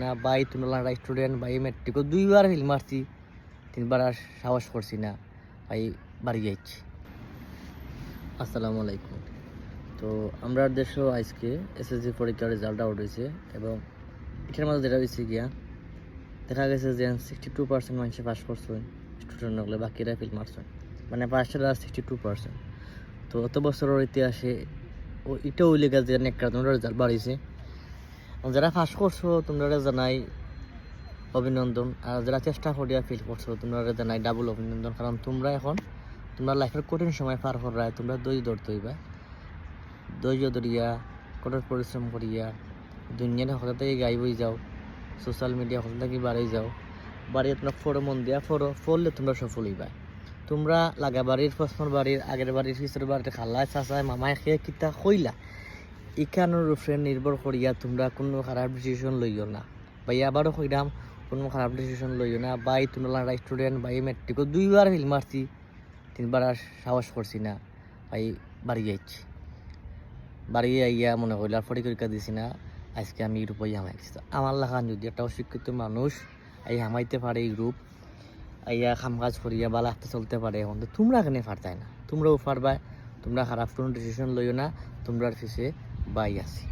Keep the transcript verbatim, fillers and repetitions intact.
না ভাই, তোমরা স্টুডেন্ট ভাই, মেট্রিকও দুইবার ফেল মারছি, তিনবার আর সাহস করছি না ভাই, বাড়ি যাইছি। আসসালামু আলাইকুম। তো আমরার দেশও আজকে এসএসসি পরীক্ষার রেজাল্ট আউট হয়েছে এবং এটার মধ্যে যেটা হয়েছে গিয়া দেখা গেছে যে সিক্সটি টু পার্সেন্ট মানুষে পাস করছে স্টুডেন্ট হকলে, বাকিরা ফেল মারছে, মানে পাসটা সিক্সটি টু পার্সেন্ট। তো অত বছরের ইতিহাসে ও এটাও লেখা যে অনেক কারণে রেজাল্ট বাড়িছে। যারা পাস করছো তোমরা জানাই অভিনন্দন, আর যারা চেষ্টা করিয়া ফেল করছো তোমরা জানাই ডাবল অভিনন্দন, কারণ তোমরা এখন তোমরা লাইফের কঠিন সময় পার করায় তোমরা ধৈর্য ধরতে হইবা। ধৈর্য ধরিয়া কঠোর পরিশ্রম করিয়া দুনিয়ার হকল থাকি গায়েব হয়ে যাও, সোশ্যাল মিডিয়া হকল থাকি বাড়াই যাও, বাড়িয়ে তোমরা পড়ো, মন দিয়া পড়ো, পড়লে তোমরা সফল হইবা। তোমরা লাগা বাড়ির, পশ্চিমর বাড়ির, আগের বাড়ির, পিছর বাড়ির, খালায়, চাচায়, মামায়, কে কিতা কইলা, ইখানোর উপরে নির্ভর করিয়া তোমরা কোনো খারাপ ডিসিশন লইও না। ভাই আবারও কইরাম, কোনো খারাপ ডিসিশন লইও না। ভাই তোমরা স্টুডেন্ট ভাই, মেট্রিকও দুইবার ফেল মারছি, তিনবার আর সাহস করছি না ভাই, বাড়ি যাইছি। বাড়ি আইয়া মনে করলে আর পরীক্ষা দিছি না, আজকে আমি ইউরোপে হামাই গেছি। তো আমার লাখান যদি একটা অশিক্ষিত মানুষ এই হামাইতে পারে ইউরোপ, আইয়া কাম কাজ করিয়া বা লাগতে চলতে পারে, এখন তো তোমরা এখানে পারতায় না, তোমরাও পারবায়। তোমরা খারাপ কোনো ডিসিশন লইও না, তোমরার পিছে ভাই আছি।